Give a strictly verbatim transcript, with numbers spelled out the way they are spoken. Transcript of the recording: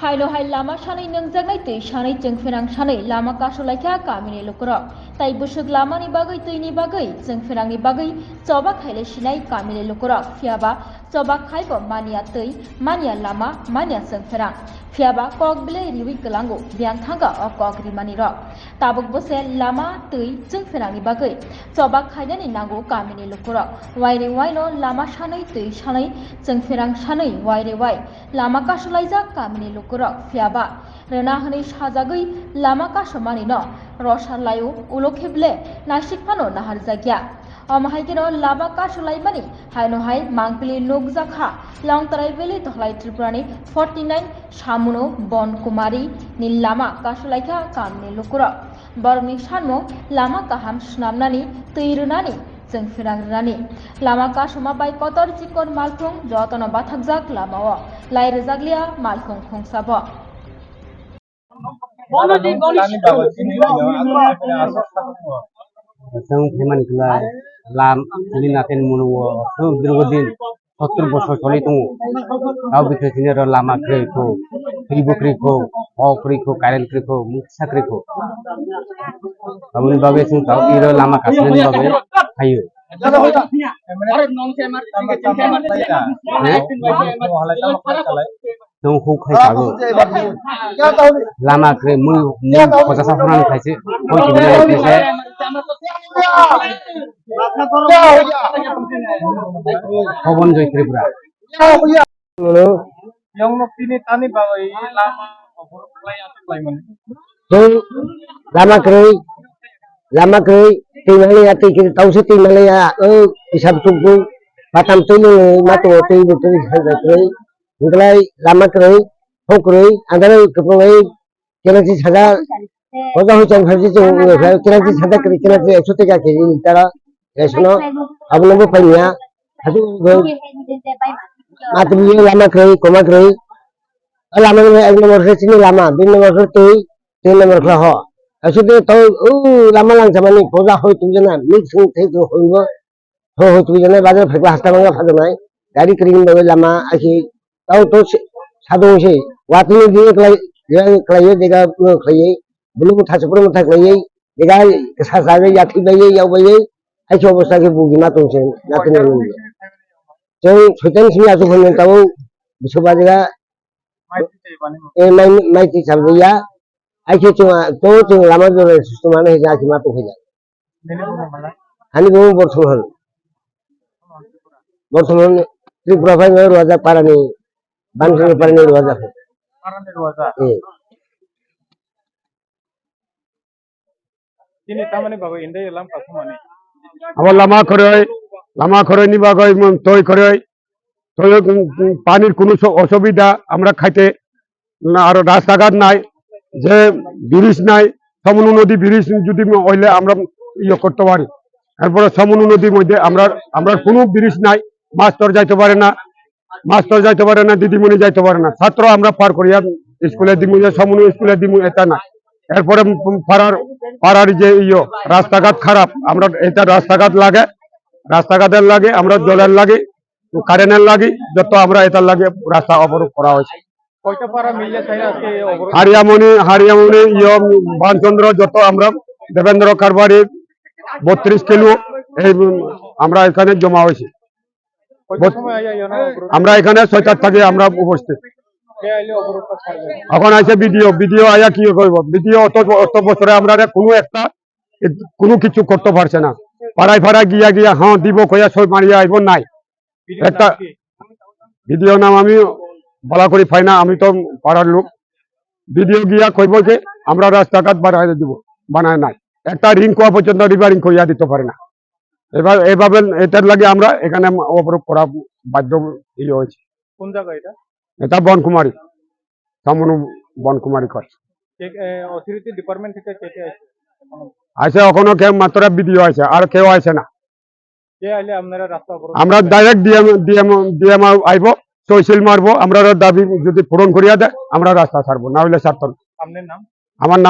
Haino hai lama sanwi nwngjaknai twi sanwi chwngphinang sanwi lama kasulaikha kamini lukurok. Tai bwswk lamani bagwi twini bagwi chwngphinangni bagwi choba khailai sinai kamini lukurok. Phiyaba choba khaibo manya twi, manya lama, manya chwngphinang. Phiyaba kok belai riwi kwlango biyang thangkha o kok rimanirok. Tabuk bose lama twi chwngphinangni bagwi choba khainani nango kamini lukurok. Wairi waino lama sanwi twi sanwi chwngphinang sanwi wairi wai lama kasulaijak kamini lukurok, phiyaba rwna hwnwi sajagwi lama kasumani no rwsa laio, ulo khe ble naisik phano naharjakya. Omo hai kheno lama kasulaimani haino hai mangpili nukjakha Longtarai Valley Dholai Tripurani forty nine Samunu Bon Kumari ni lama kasulaikha kamini lukurok. Borokni sanmung lama kaham swnamnani, twi rwnani, chwngphinang rwnani. Lama kasuma bai kotor chikon malkhung jotono bathakjak lamao. Lai rwjakliya malkhung khungsabo. Chwng phaimani khlai lam chini natin munuo chwng dirgo din sottor bosor choli tongo. Tao bikhe chini oro lama kwrwi kho, twi bo kwrwi kho, o kwrwi kho, current kwrwi kho, mungsa kwrwi kho. Aboni bagwi chwng tao iro lama kasinani bagwi phaio. He? Chwng huk khai sago. Lama kwrwi mui, mui pojasa phano khaise, hoi kibina khaise. Pabon Joy Tripura. Hello. Yongno tini tani bagwi lama obor khlai aswk laimani. Tei lama kwrwi, lama kwrwi, twi manliya, twi kwrwi, tausi twi manliya, o hisab sukbu, batam twi nungwi, mato twi bo twi hai kwrwi, hwnkhlai lama kwrwi, hok kwrwi, andaro kwplai, Kelachi sada, hoja hoi chang kharchi chang, kelachi sada kri, kelachi ekso teka kg ni tara, esono, abono bo paiya, hadu go, matu ye lama kri, koma kri, lama ni ek number kri chini lama, dui number kri tui, tin number kri ho. Ekso te to, u lama lang chamani, hoja hoi tu jana, mix hoi te tu hoi go, Ho ho twi jana bazar phai hasta bangla phajaknai. Gari kring bagwi lama achi tau to se-, sadong se. Watwi ni diye klai, diye klai ye dega no klai ye. Bulu mutha chukro mutha klai ye. Dega sa sa ye yathi bai ye yau bai ye. Achi obostha ke bugi ma tong se. Natin ni. Chong soitan sini asu phone tau bisu ba dega. E mai, mai ti chal ya. Achi chunga to chung lama jore system ane he achi ma tong he. Ani bo Borthomon. Borthomon Tripura phai no Roajak parani, Bansuri parani Roajak. Parani Roajak. Eh. Tini tamani bagwi indai lam kasamani. Abo lama khoroi, lama khoroi ni bagwi, toi khoroi, toi, um, um, panir kunu so-, osubida, amra khaite na aro rasta ghat nai, je bridge nai, Samunu nodi bridge jodi mo-, oile amra iyo korte pari. Erpore Samunu nodi moddhe amra, amra kono bridge nai, mastor jaite pare na, mastor jaite pare na, didimoni jaite pare na, satro amra par koriya, school-e dimu je Samunu school-e dimu eta na. Erpore parar, parar je iyo rasta ghat kharap, amra eta rasta ghat lage, rasta ghat er lage, amra jol er lage, current er lage, joto amra etar lage rasta oborod kora hoyse. কয়টা পাড়া মিলে স্যার আজকে অবরোধ? হারিয়ামণি, হারিয়ামণি, ইয়ম, বানচন্দ্র, যত আমরা, দেবেন্দ্র কারবারি, বত্রিশ কিলো, এই, উম, আমরা এখানে জমা হয়েছি। কয়টার বত-, সময় আইয়া ইয়ানো অবরোধ? আমরা এখানে ছয়টার থেকে আমরা উপস্থিত। কে আইলে অবরোধটা ছাড়বে? এখন আইছে বিডিও, বিডিও আইয়া কি করব? বিডিও অত, অত বছরে আমরা কোনো একটা, কোনো কিছু করতে পারছে না। পাড়ায় পাড়ায় গিয়া গিয়া, হ্যাঁ, দিব কইয়া সই মারিয়া আইব নাই। বিডিওর একটা নাম কি? বিডিও নাম আমি ভালো করে পাই না, আমি তো পাড়ার লোক। বিডিও গিয়া কইব যে আমরা রাস্তাঘাট বানায় দিব, বানায় নাই। একটা রিং কোয়া পর্যন্ত রিপেয়ারিং করিয়া দিতে পারে না। এবার এভাবে এটার লাগে আমরা এখানে অবরোধ করা বাধ্য ইয়ে হয়েছে। কোন জায়গা এটা? এটা বনকুমারী, সামনু বনকুমারী কয়। কে, এ, অথরিটি ডিপার্টমেন্ট থেকে কে কে আছে? আছে, ওখানে কেউ মাত্র বিডিও আছে, আর কেউ আছে না। কে আইলে আপনারা রাস্তা অবরোধ আমরা করবেন? ডাইরেক্ট ডিএম, ডিএম, ডিএম আইব, তহসিল মারবো, আমরা দাবি যদি পূরণ করিয়া দেয়, আমরা রাস্তা ছাড়বো, না হইলে ছাড়তো না। আপনার নাম? আমার নাম